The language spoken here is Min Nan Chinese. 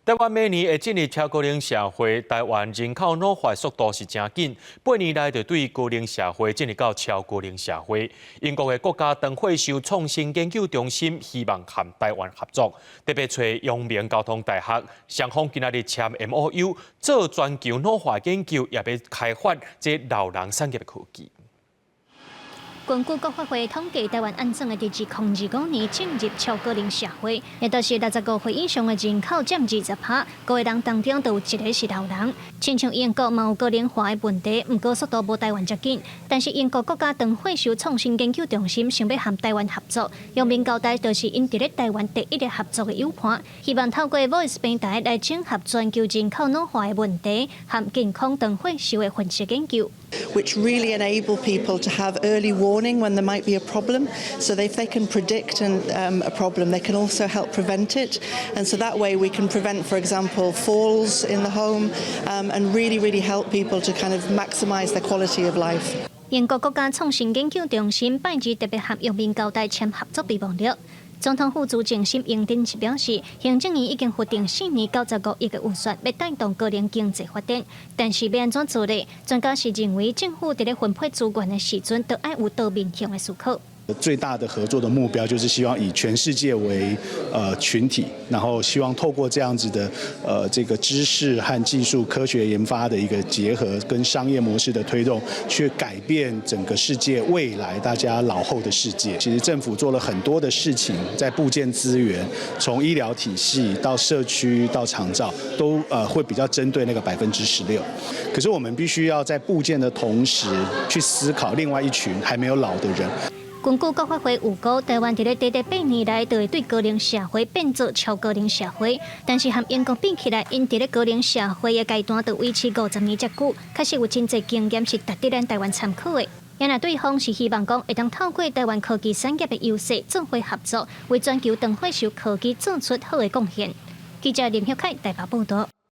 台灣明年會進入超高齡社會，台灣人口老化速度是誠緊，8年內就對高齡社會進入到超高齡社會。英國的國家長歲壽創新研究中心希望和台灣合作，特別揣陽明交通大學，雙方今仔日簽 MOU，做全球老化研究，也欲開發這老人產業的科技。根據國發會統計，台灣按算會佇2025年進入超高齡社會，也就是65歲以上的人口佔20%，五個人當中就有一個是老人。親像英國嘛有高齡化的問題，毋過速度無台灣遮緊。但是英國國家長歲壽創新研究中心想欲和台灣合作，陽明交大就是𪜶佇咧台灣第一个合作的友伴，希望透過 Voice 平台來整合全球人口老化的問題和健康長歲壽的分析研究。 Which really enable people to have early warning when there might be a problem. So if they can predict a problem, they can also help prevent it. And so that way we can prevent, for example, falls in the home and really, really help people to kind of maximise their quality of life. 英國國家創新研究中心拜二特別和陽明交大簽合作備忘錄。總統府資政沈榮津是表示，行政院已經核定4年95億的預算，欲帶動高齡經濟發展。但是欲按怎做咧？專家是認為政府佇咧分配資源的時陣，都愛有多面向的思考。最大的合作的目標就是希望以全世界為群體，然後希望透過這樣子的這個知識和技術科學研發的一個結合，跟商業模式的推動，去改變整個世界未來大家老後的世界。其實政府做了很多的事情，在布建資源，從醫療體系到社區到長照，都會比較針對那個16%。可是我們必須要在布建的同時，去思考另外一群還沒有老的人。根據國發會預估，台灣佇咧短短8年內就會對高齡社會變做超高齡社會。但是和英國比起來，𪜶佇咧高齡社會的階段就維持50年遮久，確實有真濟經驗是值得咱台灣參考的。也若對方是希望講會當透過台灣科技產業的優勢，做伙合作，為全球長歲壽科技做出好的貢獻。記者林曉凱台北報道。